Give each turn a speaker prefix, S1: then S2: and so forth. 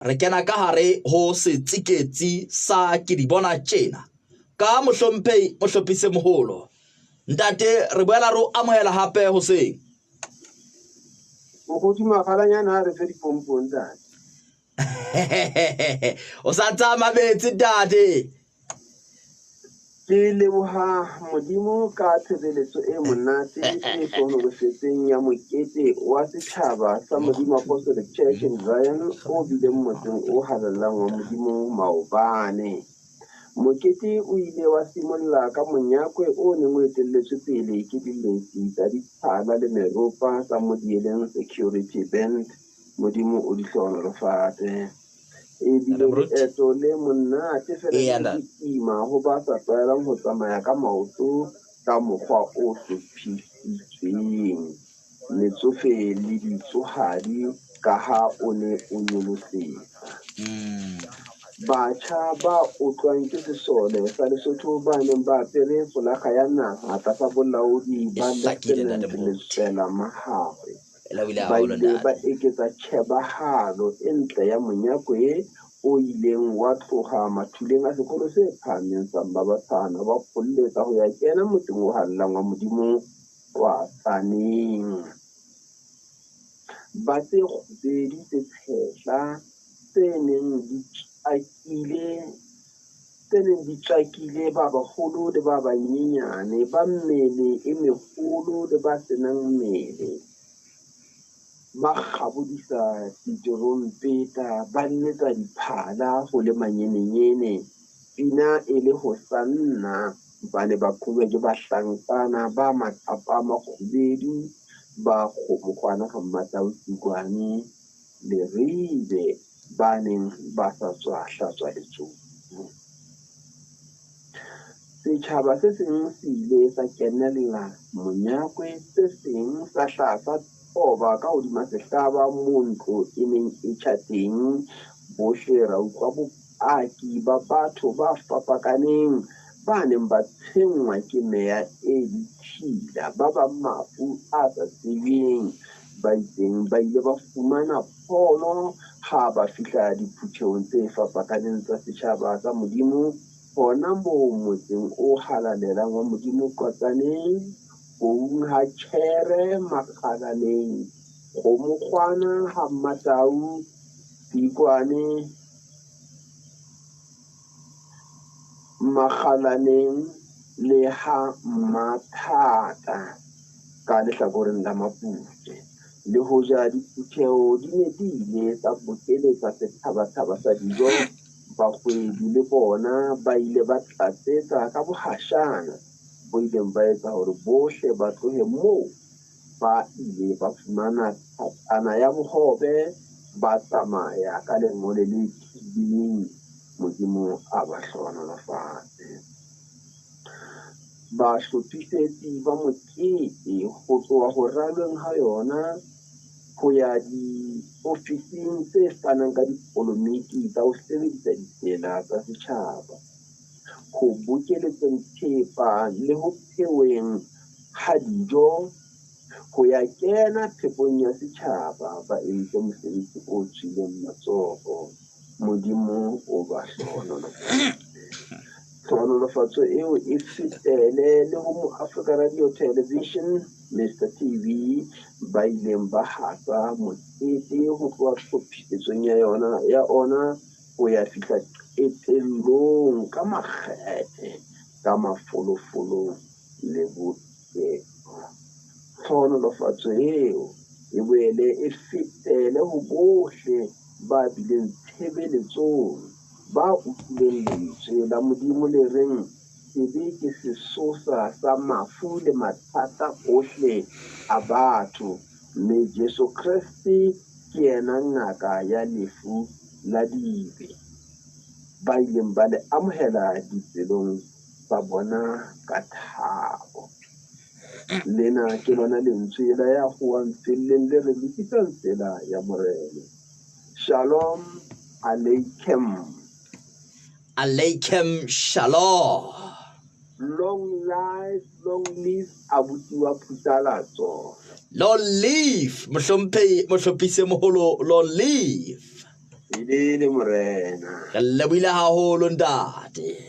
S1: Re kena ka hare ho setsiketsi sa ke di bona tjena ka mohlomphehi mohlophise moholo. Ntate, re boela re o amohela hape hoseng.
S2: Mokgotsi Makgalanyana a re fe dipompong ntate.
S1: O sa ntse a mametse ntate.
S2: Ke leboha Modimo ka tshebeletso e monate e hlohonolofetseng ya mokete wa setjhaba sa Modimo Apostolic Church in Zion o bileng motseng o halalelang wa Modimo maobane. Mokete o ile wa simolla ka monyakwe o neng o etelletswe pele ke diletsi tsa diphala le meropa tsa Modieleng Security Band. Modimo o di hlohonolofatse. E bile leeto le monate fela le boima ho ba sa tlwaelang ho tsamaya ka maoto ka mokgwa o hlophisitsweng, metsofe le ditsohadi kaha o ne o nyolosetsa. Batjha ba otlwang ke sesole sa Lesotho ba neng ba apere folakga ya naha tlasa bolaodi ba Lieutenant Letswela Mahare Ba ile ba eketsa tjhebahalo e ntle ya monyakwe o ileng wa tloha mathuleng a sekolo se phahameng sa Mmabatshana wa pholletsa ho ya kena motseng o halalelang wa Modimo Qwaqaneng. Ba tse kgubedu tse tshehla tse neng di tswakile tse neng di tswakile ba baholo le ba banyenyane, ba mmele e meholo le ba se nang mmele, ba kgabodisa diterompeta, ba letsa diphala ho le manyenenyene, pina e le Hosanna. Ba ne ba qojwa ke bahlankana ba matlapa a makgubedu, ba kgomokgwana ha Mmatau Tsikwane Leribe ba neng ba sa tswa hlatswa letsoku. Setjhaba se seng se ile sa kenella monyakwe, se seng sa hla sa toba ka hodima sehlaba moo ntlo e neng e tjha teng. Bohle ra utlwa bopaki ba batho ba fapakaneng ba neng ba tshwenngwa ke meya e ditshila, ba bang mafu a sa tsebjweng, Ba itseng ba ile ba fumana pholo ha ba fihla diphuthehong tse fapakaneng tsa setjhaba sa Modimo hona moo motseng o halalelang wa Modimo Qwatsaneng, Koung ha Tjhere, Makgalaneng, Kgomokgwana ha Mmatau, Tsikwane, Makgalaneng le ha Mmathata ka lehlakoreng la Maputswe. Le hoja diphutheho di ne di ile tsa bokeletsa sethabathaba sa dijo, bahwebi le bona ba ile ba tlatsetsa ka bohashana bo ileng ba etsa hore bohle ba tlohe moo ba ile ba fumana thatana ya bohobe, ba tsamaya ka lengole le thibileng. Modimo a ba hlohonolofatse. Bahlophisetsi ba mokete ho tloha ho ralweng ha yona ho ya diofising tse fanang ka dipolomiti tsa ho sebedisa ditsela tsa setjhaba, ho bokeletseng thepa le ho pheweng ha dijo ho ya kena phepong ya setjhaba ba entse mosebetsi o tswileng matsoho. Modimo o ba hlohonolofaditse. Tlhohonolofatso eo e fetele le ho Moafrika Radio Television, Mister TV, ba ileng ba hasa mokete ho tloha tlhophisetsong ya yona ya ona ho ya fihla qetellong ka makgethe, ka mafolofolo le botshepo. Tlhohonolofatso eo e boele e fetele ho bohle ba bileng tshebeletsong, ba utlwileng lentswe la Modimo le reng sebe ke sesosa sa mafu le mathata ohle a batho, mme Jesu Kreste ke yena ngaka ya lefu la dibe, ba ileng ba le amohela dipelong tsa bona ka thabo. Lena ke lona lentswe la ya howang felleng le re lokisang tsela ya Morena. Shalom Aleichem.
S1: Aleichem Shalom.
S2: Long life, long live abuti wa Phutsalatso.
S1: Long live mohlomphehi mohlophisi moholo, long live.
S2: Felele morena.
S1: Re lebohile haholo ntate.